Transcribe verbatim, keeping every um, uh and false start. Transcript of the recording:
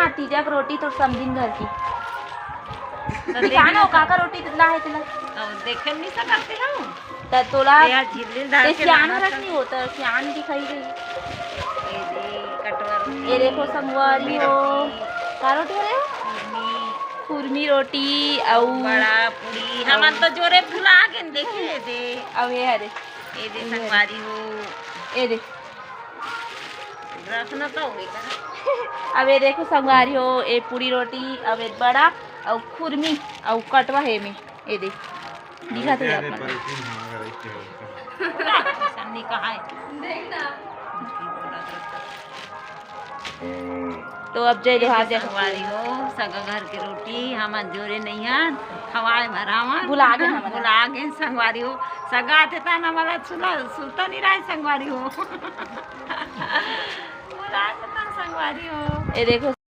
तीजा के रोटी तो समधिन घर के। तो किसान हो, देखे काकर रोटी ना हे तेला? तो देखे नहीं सकते हो। त तोला तेहा झिल्ली डाल ते के सियान लाना रख था। नहीं होता, सियान की खाई गई। ये दे, कटवर। ये देखो संगवारी हो। का रोटी हो रे? खुरमी। खुरमी रोटी अउ बड़ा पूरी। हमन तो जोरे भुला गेन, देखे दे। अउ ये हरे। ये दे संगवारी हो। ये दे। रखना तो होई का। अब ये देखो संगवारी हो, ये पूरी रोटी, अब ये बड़ा, अउ खुरमी, अउ कटवा हे में, ये दे। दिखा थे अरे, आप मन। पलटी में हमारा रखते हो। सामने कहाँ है? देखना। तो अब जय जोहार, जय संगवारी हो, सगा घर के रोटी, हमन जोरे नहीं हन, खवाए भरावन। भुला गेन हमन। भुला गेन संगवारी हो, सगा आते ता ना मला सुला, सुलता नहीं रहे संगवारी हो। भुला गेन संगवारी हो। ये देखो।